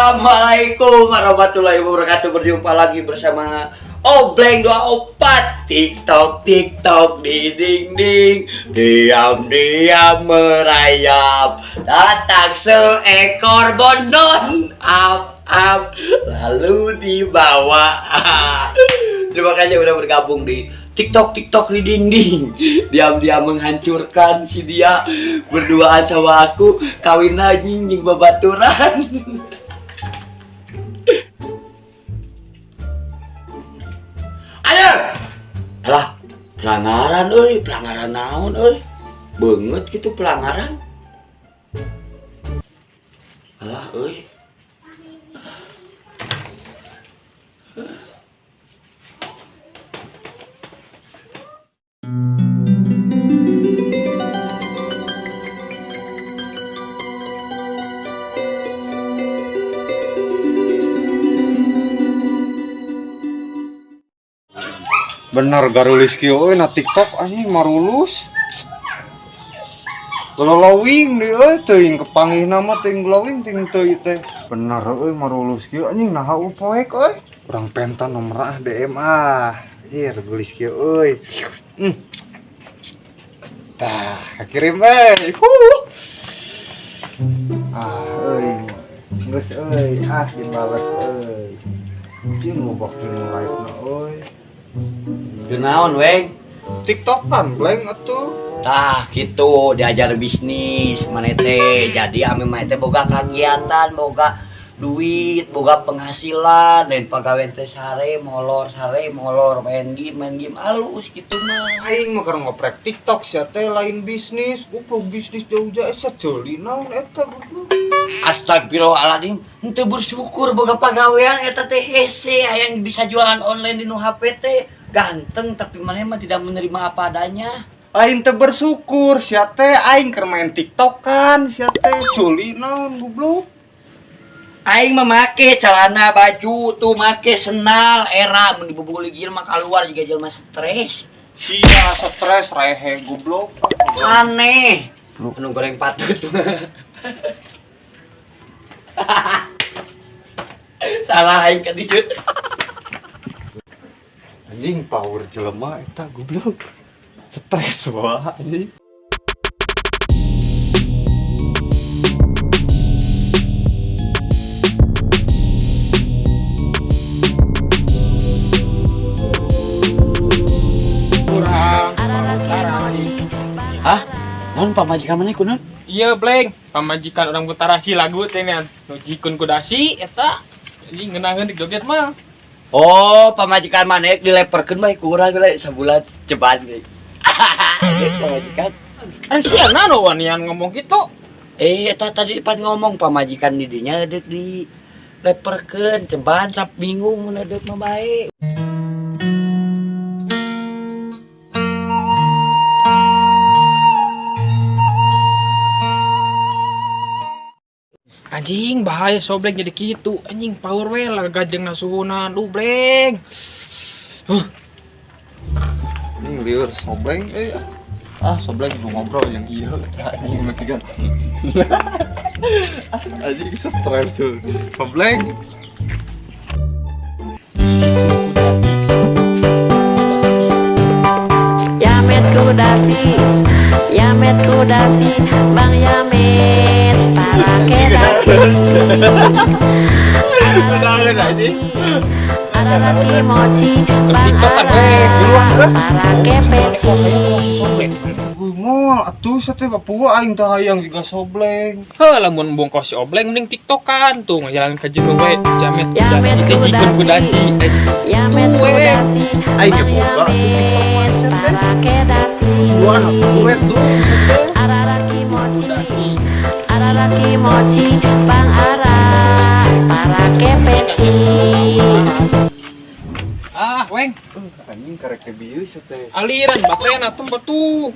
Assalamualaikum warahmatullahi wabarakatuh. Berjumpa lagi bersama Obleng 24. TikTok TikTok di ding ding, diam diam merayap. Datang seekor bondon, up up, lalu dibawa. Terima kasih udah bergabung di TikTok TikTok di dinding. Diam-diam menghancurkan si dia berduaan sama aku, kawin anjing jeung babaturan. Ayo. Alah, pelanggaran euy, pelanggaran naon euy? Beungeut gitu pelanggaran. Alah euy. Bener garulis kieu euy na TikTok anjing marulus. Glowing deui euy, teuing kepanggihna mah teuing glowing teuing teu teh. Bener euy marulus kieu anjing, naha poek euy. Urang penta nomor ah DM ah. Anjir geulis kieu euy. Tah, kirim euy. Huh. Ah euy. Geus euy, ah dibales euy. Jeung loba nu like na euy. Kunaon, weng? TikTokan bleng atuh. Tah gitu diajar bisnis maneh teh. Jadi ame maneh teh boga kegiatan, boga duit, boga penghasilan, dan pagawean teh sare molor, main game alus gitu mah. Aing mah keur ngoprek TikTok sia teh lain bisnis, goblok bisnis jauh jauh sia ceuli naon eta goblok. Astagfirullahaladzim, henteu bersyukur boga pagawean eta teh hese hayang bisa jualan online di nu HP teh. Ganteng tapi maneh mah tidak menerima apa adanya. Lain teu bersyukur sia teh, aing keur main TikTokan sia teh ceuli naon goblok. Aing mah make celana baju tuh make senal era mun dibubuli jelema keluar juga jelema stres. Sia stres rehe goblok. Aneh. Anu goreng patut. Salah aing ka dieu. Anjing power jelema eta goblok. Stres wah anjing. Hah? Naon pamajikan maneh kunaon? Iya, Bleng. Pamajikan orang Butarasi lagu teh nya. Nu jikun kudasi eta. Anjing ngeunaheun di joget mah. Oh, pamajikan maneh dileperkeun bae ku urang ge sabulan ceban ge. Pamajikan. Eh sia naon wanian ngomong kitu. Eh, eta tadi pan ngomong pamajikan di dinya deuk di leperkeun ceban sap minggu mun deuk mah bae. Anjing bahaya sobleng jadi kitu. Anjing power we lah gajeng nasuhunan. Duh, Bleng. Anjing lieur sobleng euy. Ah sobleng nu ngobrol yang ieu anjing nu tiga. Anjing stres tuh. Sobleng. Yamet kudasi, Yamet kudasi, Bang Yamet parake dasi. Araraki mochi, Bang Ara parake peci. Moal atuh sia teh bapuga aing teh hayang juga sobleng. Heuh, lamun bongkos si Obleng mending TikTokan tuh ngajalan ka jero we. Jamet Yamet teh jikun kudasi. kudasi. Yamet Tuh, we. kudasi, Aing Bang ge boga atuh TikTok mah Yamet sia teh. parake dasi. Tuan atuh we tuh sia teh. Araraki mochi, Araraki mochi, Bang Ara parake peci. Ah, weng. Anjing karek teh bieu sia teh. Aliran bateraina tuh batu.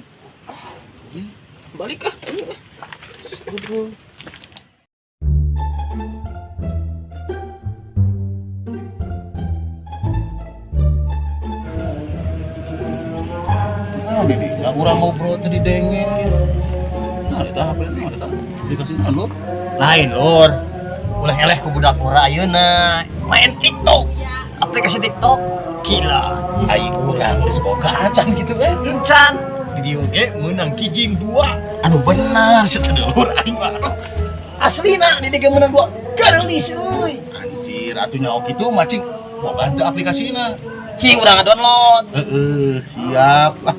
Balik ah anjing. Nah, di dia urang ngobrol teh di denge. Nah, eta HP na eta. Dikasih naon lur? Lain lur. Ulah eleh ku budak ngora ayeuna main TikTok. Aplikasi TikTok gila. Ai urang geus boga acan gitu eh. Encan di dieu ge meunang kijing dua. Anu benar si teh dulur aing mah. Aduh, Aslina di dieu ge meunang dua. Gareulis euy. anjir atuh nyaho kitu mah cing boga henteu aplikasina. Cing urang download. Heeh, siap lah.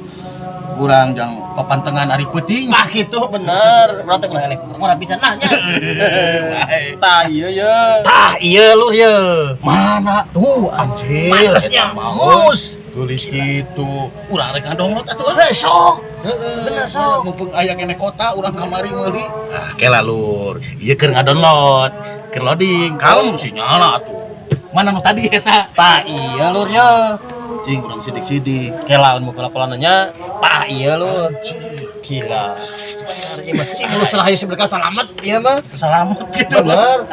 Urang jang papantengan ari peuting. Ah gitu bener. Urang teh ulah eleh ku ngora pisan nah nya. Wae. Tah ieu ye. Tah ieu lur ye. Mana? Tuh Anjir, Pantasnya eta mah, mus. Tulis gitu. Urang rek download atuh. Heh, sok. Heeh, Bener, sok. Mumpung aya keneh kota urang kamari meuli. Ah, kela lur. Ieu keur ngadownload, keur loading. Kalem sinyalna atuh. Mana nu tadi eta? Tah iya lur ye. Cing urang sidik-sidik. Kela mun pola-polanya. Tah iya lur. Anjir, Gila. Bener, ieu mah sing lulus rahayu sing berkah salamet ieu mah. Selamat gitu. Bener.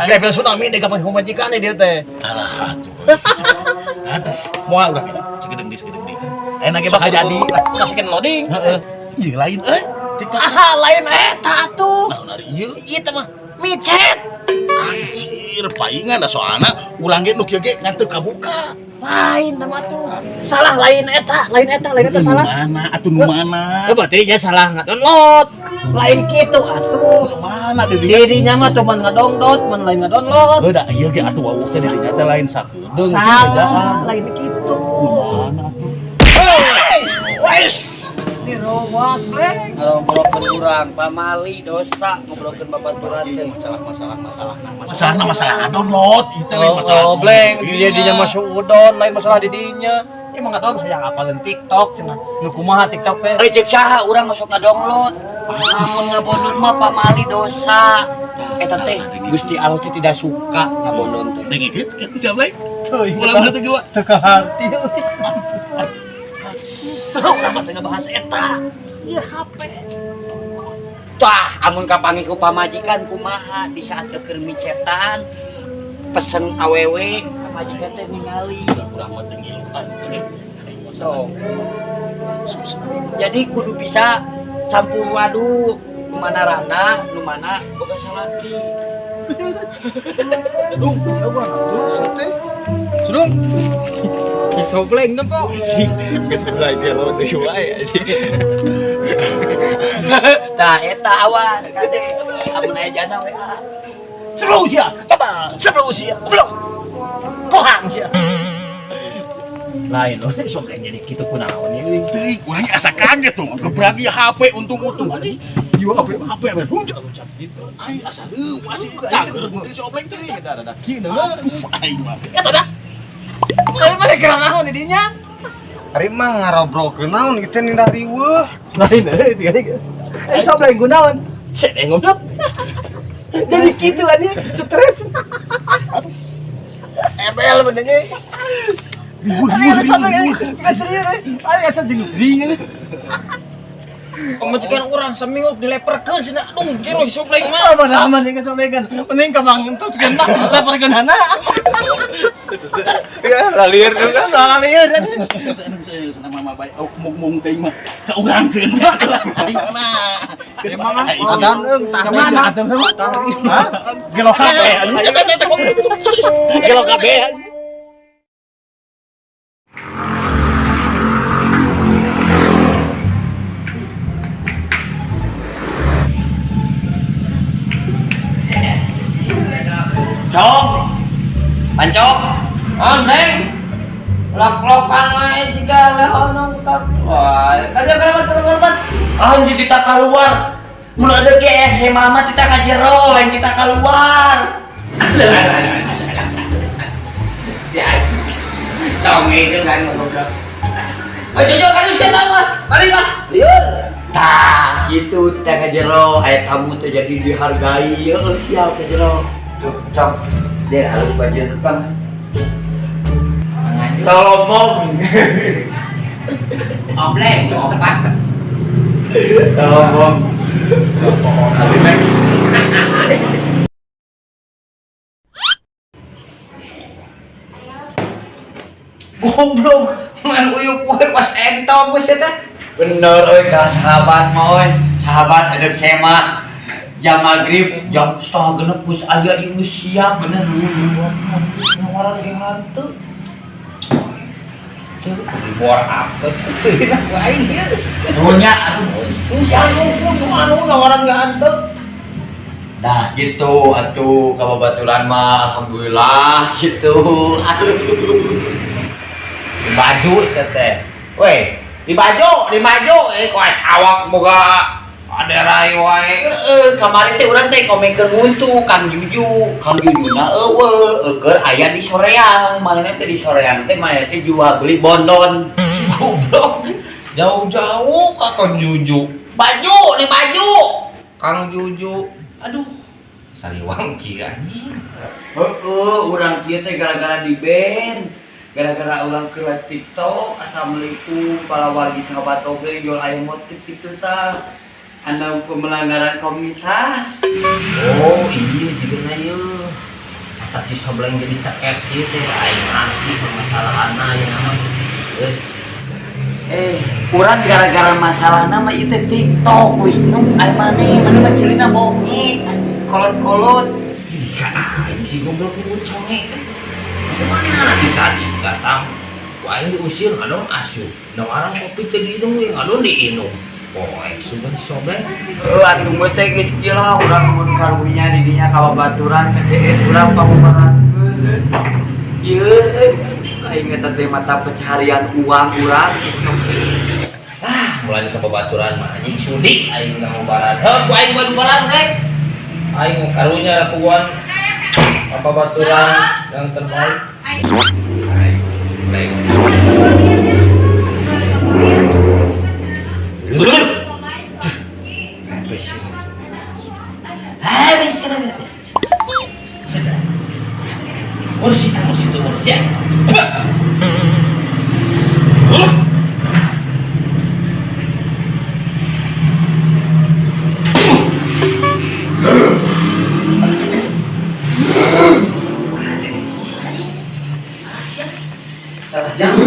Level tsunami deh kapan pemajikan dia teh. Alah atuh. Aduh, moal urang ini. Segedeng di segedeng di. Enak ge bakal jadi. Kasihkan loading. Heeh. Ieu lain euy. TikTok. Ah, lain eta atuh. Naon ari ieu? Ieu teh mah micet. Anjir, paingan da soalna urang ge nu kieu ge ngan teu kabuka. Lain nama tuh. Salah lain eta, lain eta, lain eta salah. Nu mana atuh nu mana? Eh, berarti dia salah ngadownload. Lain kitu atuh. Nu mana di dinya? Dirinya mah cuman ngadownload, mun lain ngadownload. Heuh da ieu ge atuh wawuh teh di dinya teh lain sakedeung Salah, lain kitu. Nu mana atuh? Wes. Dirowas, Bleng. Ngobrolkeun urang pamali dosa ngobrolkeun babaturan teh. Masalah masalah masalah masalah masalah download ieu teh lain masalah. Oh, Bleng, dia dinya masuk udon, lain masalah di dinya. Emang nggak tahu hayang apalin TikTok cenah. Nu kumaha TikTok teh? Eh cek saha urang masuk ngadownload. Lamun ngabondon mah pamali dosa. Eta teh Gusti Allah teh tidak suka ngabondon teh. Dengikeun kitu jam lain. Teuing Ulah mana teh gila. teu kaharti. Tuh, urang mah teu ngabahas eta. Ieu HP. Tah, amun kapanggih ku pamajikan kumaha di saat keur micetan pesen awewe pamajikan teh ningali. Urang mah teu ngiluan teh. So. Jadi kudu bisa campur aduk nu mana randa, nu mana boga salaki. Dung, terus teh. Sudung. Si Sobleng tuh po. Geus mulai gelo deui wae anjing. Tah eta awas kade amun aya jana WA. Sebelum usia, coba sebelum usia, belum. Pohang sia. Lain loh, sobleng jadi kitu kunaon ieu. Teuing urang ge asa kaget tuh gebrak ieu HP untung-untung anjing. Ieu HP HP loncat loncat gitu. Aing asa leuwas sih cager teh si Obleng teh. Ada kieu Aduh, aing mah. Eta dah. Lain mah geura naon di dinya. Ari mah ngarobrolkeun naon ieu teh nindah riweuh. Lain euy tiga tiga. Eh sobleng gunaon? Sek ngobrol. Jadi kitu anjing, stres. Ebel benernya. Ayo sobleng enggak serius. Ayo asa jeung ring. Pamajikan urang seminggu dileperkeun cenah. Aduh, gero si Sobleng mah. Oh, mana aman ya sobleng. Mending ka Bang Entus geuna leperkeun hana. Ya, lalieur juga. Lalieur. Geus geus geus geus mama bae mung mung teh mah ka urangkeun. Aing mah. Emang ah, adan eung tah. Kemana? Hah? Gelo kabeh. Gelo kabeh. Cong. Pancong. Oh, Neng. Lak-lokan wae jiga lehonong tak. Wah, kada kada kada. Ah, jadi tak keluar. Mun ada ge SMA mah kita ka jero, lain kita keluar. Si anjing. Cong itu kan goblok. Ayo jujur kan usia mah. Mari lah. Lieur. Tah, gitu kita ka jero, aya tamu teh jadi dihargai. Heueuh, siap ka jero. Tuh, cong. Dia harus baju tukang. Tolong. Obleng, copat. Tolong. Goblok, main uyup we pas entong geus eta. Bener euy ka sahabat mah euy. Sahabat edek sema. Jam maghrib, jam 5.30 geus aya ieu siap bener. Nawaran ge henteu. Bor apa ceulina ku aing ieu. Nuhun nya atuh. Anu anu nawaran ge henteu. Dah gitu atuh ka babaturan mah alhamdulillah gitu. Aduh. Di baju sia teh. Weh, di baju, di baju eh kok awak boga aderai wae. Heeh, kamari teh urang teh komekeun muntu Kang Juju. Kang Jujuna eueuh, eueuh aya di soreang. Manehna teh di soreang teh manehna teh jual beli bondon. Goblok. Jauh-jauh ka Kang Juju. Baju, di baju. Kang Juju. Aduh. Saliwang kieu anjing. Heeh, urang kieu teh gara-gara di band. Gara-gara urang ke live TikTok, assalamualaikum para wargi sahabat oge jual ayam motif gitu tah. Anda pemelanggaran komunitas. Oh iya jigana ieu. Eta si Sobleng jadi ceket kieu teh aing anti permasalahanna ayeuna mah. Geus. Urang gara-gara masalah nama itu TikTok Wisnu aya maneh, maneh mah ceulina bongi, kolot-kolot. Jadi ka aing si goblok ieu conge teh. Gimana nanti tadi datang ku aing diusir ngadon asup. Nawaran kopi teh diinum we ngadon diinum. Poek sugan si Sobleng. Heuh atuh geus we geus kieu lah urang mun karunya di dinya ka babaturan ka CS urang pamubarankeun. Ieu euy aing eta teh mata pencaharian uang urang TikTok. Ah, mulai ka babaturan mah anjing sudi aing ngamubaran. Heuh ku aing ngamubaran rek. Aing karunya lakuan apa baturan yang terbaik. Aing Sobleng. Habis mursyid mursyid mursyid. Salah jam.